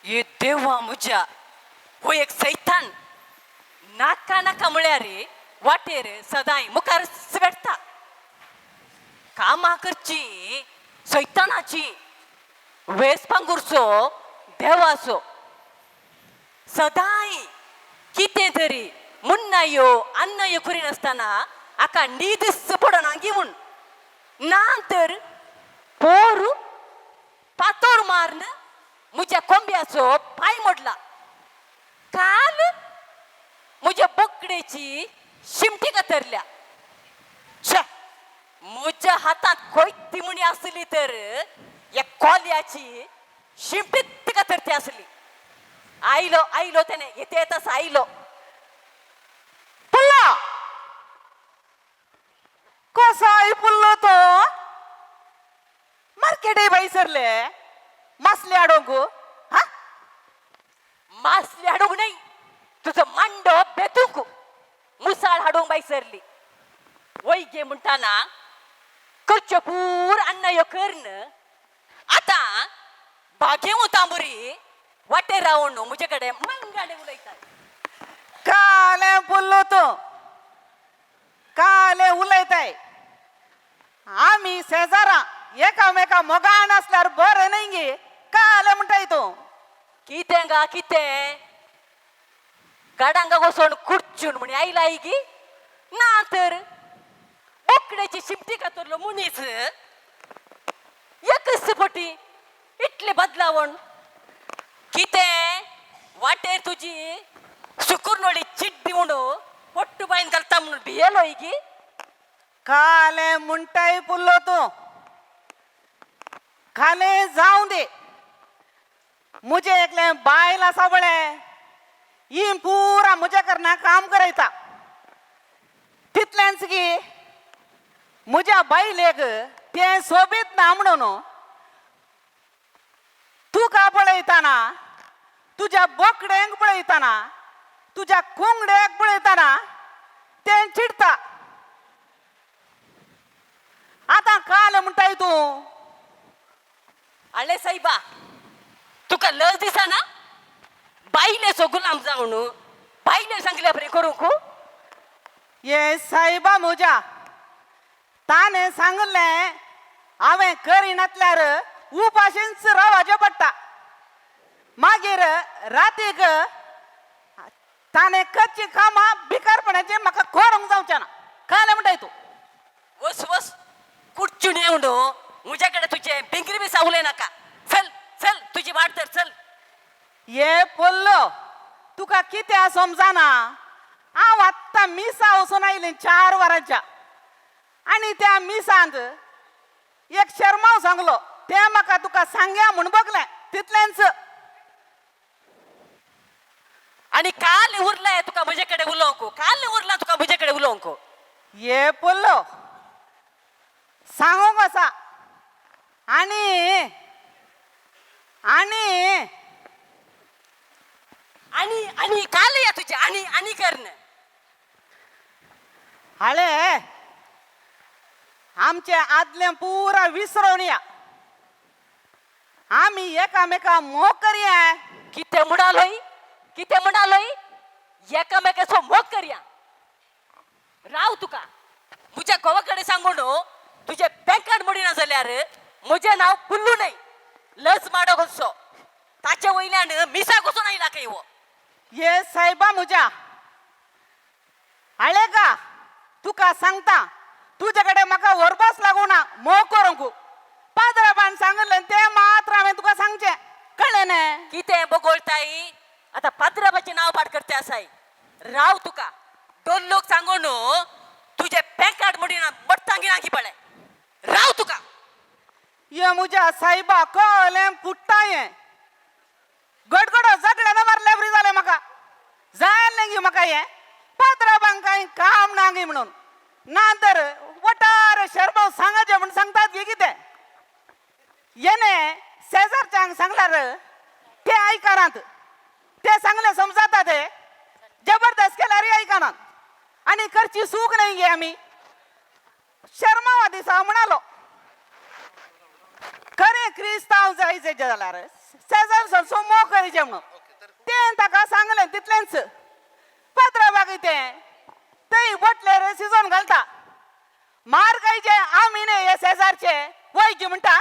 ये देवा म्हज्या, हो एक सैतान. नाका नाका म्हळ्यार वाटेर सदांय मुखार पेटता. कामां करची सैतानाची, वेस पांगुरचो देवाचो. सदांय कितें तरी मुन्नायो अन्नयो करिनासतना हाका न्हीद पडना म्हूण. ना तर पोर पातोर मारून म्हज्या कोंब्याचो पांय मोडला. काल म्हज्या बोकडेची शिमटी कातरल्या. छे, म्हज्या हातांत कोयती म्हणी आसली तर ह्या कोल्याची शिमटीत कातरती आसली. आयलो आयलो तेणे येते येतास आयलो. पुल्लो कसोय पुल्लो तो मार्केटय बाई सरले मासले हाडूंक हा. मासली हाडूंक न्हय, तुजो मांडो बेतूंक मुसाळ हाडूंक बाय सरली. वय गे म्हणटाना करच्यो पूर अन्नायो करन आतां बागेवं तांबुरी वाटेर रावन म्हजे कडेन मंगाडे उलयतात. काले पुल्लो तो काले उलयताय. आमी शेजारा एकामेका मोगान आसल्यार बरें न्हय गे. काले म्हणटाय तूं. कितें गा कितें गाडांगा वचोन खुर्चून म्हणी आयला गी. ना तर बोकड्याची शिमटी कातरलो मनीस एकच पटी इतले बदलावण. कितें वाटेर तुजी सुकुरनोळी चिड्डी म्हणून पोट्टू बायन घालता म्हणून भियेलो गी. काले म्हणटाय पुल्लो तूं. काले जावं दे. मुझे एकलें बायल आसा पळय, ही पुरा म्हज्या करना काम करयता. तितलेंच की म्हज्या बायलेक तें सोबीत ना म्हणून तुका पळयतना, तुज्या बोकड्यांक पळयतना, तुज्या कोंगड्याक पळयतना तें चिडटा. आतां काल म्हणटाय तूं. आले सायबा, तुका लज दिसना बायलेचो गुलाम जावन बायले सांगल्या बरें करूंक? ये सायबा म्हज्या, ताणें सांगलें हांवें करिनातल्यार उपाशींच रावचें पडटा. मागीर रातीक ताणें करची कामां भिकारपणाचें म्हाका करूंक जावचें ना. कालें म्हणटाय तूं. वस वस कुडचून येवन म्हज्या कडेन तुजें बेंगरी बी सावलें नाका. चल चल तुजी वाट तर चल. ये पोल्लो तुका कितें समजना. हांव आत्तां मिसा वचून आयलें 4 वरांच्या आनी त्या मिसांत एक शर्माव सांगलो तें म्हाका तुका सांगया म्हूण बगलें तितलेंच. आनी काल उरलाय तुका म्हजे कडेन उलोवंक, काल उरला तुका म्हजे कडेन उलोवंक. ये पोल्लो सांगूंक आसा. आनी आनी आनी आनी काल या तुजें आनी आनी करन. हाळे आमचे आदलें पुरा विसरोन या. आमी एकामेका मोग करया. कितें म्हणालोय कितें म्हणालोय? एकामेकाचो मोग करया. राव तुका म्हज्या घोवा कडेन सांगून तुजें बँकान मोडिना जाल्यार म्हजें नांव पुल्लू न्हय. लज माडो कसो ताचे वयल्यान मिसाक वचून आयला खंय हो. ये सायबा म्हज्या, हाळे गा तुका सांगता तुजे कडेन म्हाका व्हरपास लागूना मोग करूंक. पाद्राबान सांगलें तें मात्र हांवें तुका सांगचें कळ्ळें न्हय? कितें बगोळताय आतां पाद्राबाचें नांव पाड करते आसाय. राव तुका दोन लोक सांगून तुजें बँकार्ड मोडिना बट्टांगी नागी पळय. राव तुका. ये म्हज्या सायबा कळ्ळें पुट्टा हें गडगडो झगड्यान मारल्या बरी जालें म्हाका. जालें गी म्हाका हें पाद्राबांक कांय काम ना गी म्हणून. ना तर वटार शर्माव सांगाचें म्हूण सांगतात गे कितें. येणे शेजारच्यांक सांगल्यार ते आयकनात. ते सांगले समजता ते जबरदस्त केल्यार आयकनात आनी करची चूक न्हय गे. आमी शर्मावा दिसा म्हणालो खरें क्रिस्तांव जायचे जाल्यार शेजार सरसो मोग करीचे. कायचे म्हणून. तें ताका सांगलें तितलेंच. पात्राबाग तें थंय बोटलेर शिजोवन घालता. मार खायचे आमी न्ही हे शेजारचे वय की म्हणटा.